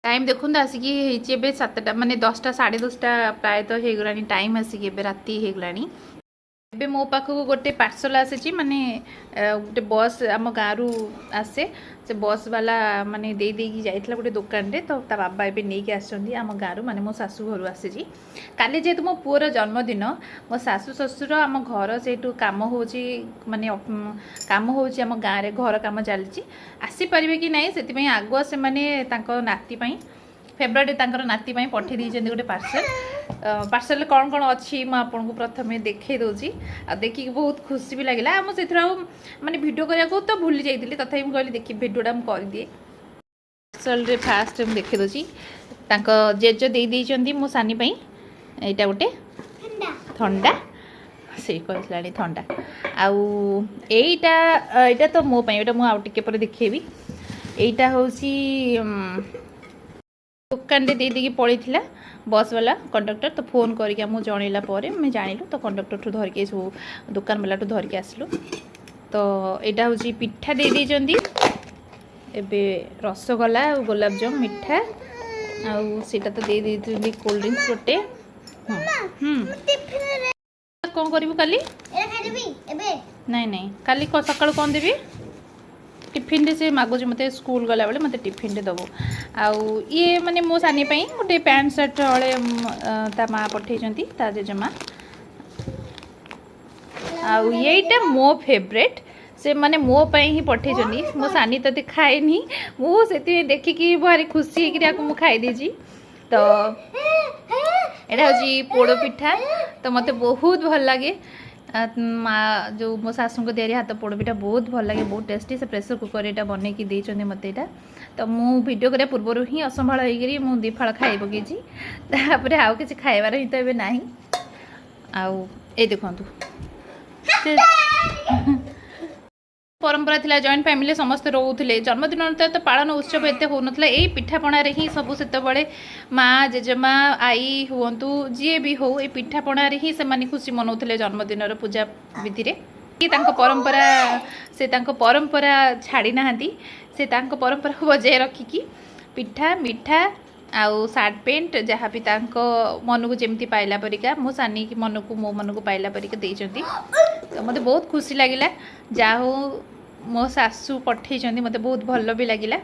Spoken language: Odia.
ଟାଇମ୍ ଦେଖନ୍ତୁ, ଆସିକି ହେଇଛି ଏବେ 7ଟା, ମାନେ 10ଟା, 10:30 ପ୍ରାୟତଃ ହେଇଗଲାଣି ଟାଇମ୍ ଆସିକି, ଏବେ ରାତି ହେଇଗଲାଣି। ଏବେ ମୋ ପାଖକୁ ଗୋଟେ ପାର୍ସଲ ଆସିଛି, ମାନେ ଗୋଟେ ବସ୍ ଆମ ଗାଁରୁ ଆସେ, ସେ ବସ୍ ବାଲା ମାନେ ଦେଇ ଦେଇକି ଯାଇଥିଲା ଗୋଟେ ଦୋକାନରେ, ତ ତା ବାବା ଏବେ ନେଇକି ଆସିଛନ୍ତି ଆମ ଗାଁରୁ, ମାନେ ମୋ ଶାଶୁ ଘରୁ ଆସିଛି। କାଲି ଯେହେତୁ ମୋ ପୁଅର ଜନ୍ମଦିନ, ମୋ ଶାଶୁ ଶ୍ୱଶୁର ଆମ ଘର ସେଇଠୁ କାମ ହେଉଛି, ମାନେ କାମ ହେଉଛି ଆମ ଗାଁରେ, ଘର କାମ ଚାଲିଛି, ଆସିପାରିବେ କି ନାହିଁ, ସେଥିପାଇଁ ଆଗୁଆ ସେମାନେ ତାଙ୍କ ନାତି ପାଇଁ, ଫେବୃଆରୀ ତାଙ୍କର ନାତି ପାଇଁ ପଠେଇ ଦେଇଛନ୍ତି ଗୋଟେ ପାର୍ସଲ। ପାର୍ସଲରେ କ'ଣ କ'ଣ ଅଛି, ମୁଁ ଆପଣଙ୍କୁ ପ୍ରଥମେ ଦେଖେଇ ଦେଉଛି। ଆଉ ଦେଖିକି ବହୁତ ଖୁସି ବି ଲାଗିଲା। ଆଉ ମୁଁ ସେଥିରୁ ଆଉ ମାନେ ଭିଡ଼ିଓ କରିବାକୁ ତ ଭୁଲି ଯାଇଥିଲି, ତଥାପି ମୁଁ କହିଲି ଦେଖି ଭିଡ଼ିଓଟା ମୁଁ କରିଦିଏ। ପାର୍ସଲରେ ଫାଷ୍ଟ ମୁଁ ଦେଖେଇ ଦେଉଛି, ତାଙ୍କ ଜେଜ ଦେଇ ଦେଇଛନ୍ତି ମୋ ସାନି ପାଇଁ ଏଇଟା ଗୋଟେ ଥଣ୍ଡା। ସେଇ କହିଥିଲାଣି ଥଣ୍ଡା। ଆଉ ଏଇଟା, ଏଇଟା ତ ମୋ ପାଇଁ, ଏଇଟା ମୁଁ ଆଉ ଟିକେ ପରେ ଦେଖେଇବି। ଏଇଟା ହେଉଛି ଦୋକାନରେ ଦେଇ ଦେଇକି ପଳେଇଥିଲା ବସ୍ ବାଲା କଣ୍ଡକ୍ଟର, ତ ଫୋନ୍ କରିକି ଆମକୁ ଜଣେଇଲା ପରେ ଆମେ ଜାଣିଲୁ, ତ କଣ୍ଡକ୍ଟରଠୁ ଧରିକି, ସବୁ ଦୋକାନ ବାଲାଠୁ ଧରିକି ଆସିଲୁ। ତ ଏଇଟା ହେଉଛି ପିଠା ଦେଇ ଦେଇଛନ୍ତି ଏବେ, ରସଗୋଲା ଆଉ ଗୋଲାପଜାମୁ ମିଠା। ଆଉ ସେଇଟା ତ ଦେଇ ଦେଇଛନ୍ତି କୋଲ୍ଡ ଡ୍ରିଙ୍କସ୍ ଗୋଟେ। ହୁଁ, କ'ଣ କରିବୁ କାଲି? ନାଇଁ ନାଇଁ, କାଲି ସକାଳୁ କ'ଣ ଦେବି ଟିଫିନରେ? ସେ ମାଗୁଛି ମୋତେ, ସ୍କୁଲ ଗଲାବେଳେ ମୋତେ ଟିଫିନରେ ଦେବୁ। ଆଉ ଇଏ ମାନେ ମୋ ସାନି ପାଇଁ ଗୋଟେ ପ୍ୟାଣ୍ଟ ସାର୍ଟ ହଳେ ତା ମା ପଠେଇଛନ୍ତି, ତା ଜେଜେମା। ଆଉ ଏଇଟା ମୋ ଫେଭରେଟ୍, ସେ ମାନେ ମୋ ପାଇଁ ହିଁ ପଠେଇଛନ୍ତି। ମୋ ସାନି ତ ଏତେ ଖାଏନି, ମୁଁ ସେଥିପାଇଁ ଦେଖିକି ଭାରି ଖୁସି ହେଇକିରି ଆକୁ ମୁଁ ଖାଇ ଦେଇଛି। ତ ଏଇଟା ହେଉଛି ପୋଡ଼ ପିଠା, ତ ମୋତେ ବହୁତ ଭଲ ଲାଗେ। ମା ଯେଉଁ ମୋ ଶାଶୁଙ୍କ ତିଆରି ହାତ ପୋଡ଼ ପିଠା ବହୁତ ଭଲ ଲାଗେ, ବହୁତ ଟେଷ୍ଟି। ସେ ପ୍ରେସର କୁକର୍ ଏଇଟା ବନେଇକି ଦେଇଛନ୍ତି ମୋତେ ଏଇଟା। ତ ମୁଁ ଭିଡ଼ିଓ କରିବା ପୂର୍ବରୁ ହିଁ ଅସମ୍ଭାଳ ହେଇକିରି ମୁଁ ଦୁଇ ଫାଳ ଖାଇ ପକେଇଛି, ତାପରେ ଆଉ କିଛି ଖାଇବାର ହିଁ ତ ଏବେ ନାହିଁ। ଆଉ ଏଇ ଦେଖନ୍ତୁ, ସେ ପରମ୍ପରା ଥିଲା, ଜଏଣ୍ଟ ଫ୍ୟାମିଲି ସମସ୍ତେ ରହୁଥିଲେ, ଜନ୍ମଦିନ ତ ପାଳନ ଉତ୍ସବ ଏତେ ହେଉନଥିଲା, ଏଇ ପିଠାପଣାରେ ହିଁ ସବୁ। ସେତେବେଳେ ମା, ଜେଜେମା, ଆଈ ହୁଅନ୍ତୁ, ଯିଏ ବି ହଉ, ଏଇ ପିଠାପଣାରେ ହିଁ ସେମାନେ ଖୁସି ମନାଉଥିଲେ ଜନ୍ମଦିନର ପୂଜା ବିଧିରେ। କି ତାଙ୍କ ପରମ୍ପରା, ସେ ତାଙ୍କ ପରମ୍ପରା ଛାଡ଼ି ନାହାନ୍ତି। ସେ ତାଙ୍କ ପରମ୍ପରାକୁ ବଜାୟ ରଖିକି ପିଠା, ମିଠା ଆଉ ସାର୍ଟ ପ୍ୟାଣ୍ଟ ଯାହା ବି ତାଙ୍କ ମନକୁ ଯେମିତି ପାଇଲା ପରିକା, ମୋ ସାନି ମନକୁ, ମୋ ମନକୁ ପାଇଲା ପରିକା ଦେଇଛନ୍ତି। ତ ମୋତେ ବହୁତ ଖୁସି ଲାଗିଲା, ଯାହା ହଉ ମୋ ଶାଶୁ ପଠେଇଛନ୍ତି, ମୋତେ ବହୁତ ଭଲ ବି ଲାଗିଲା।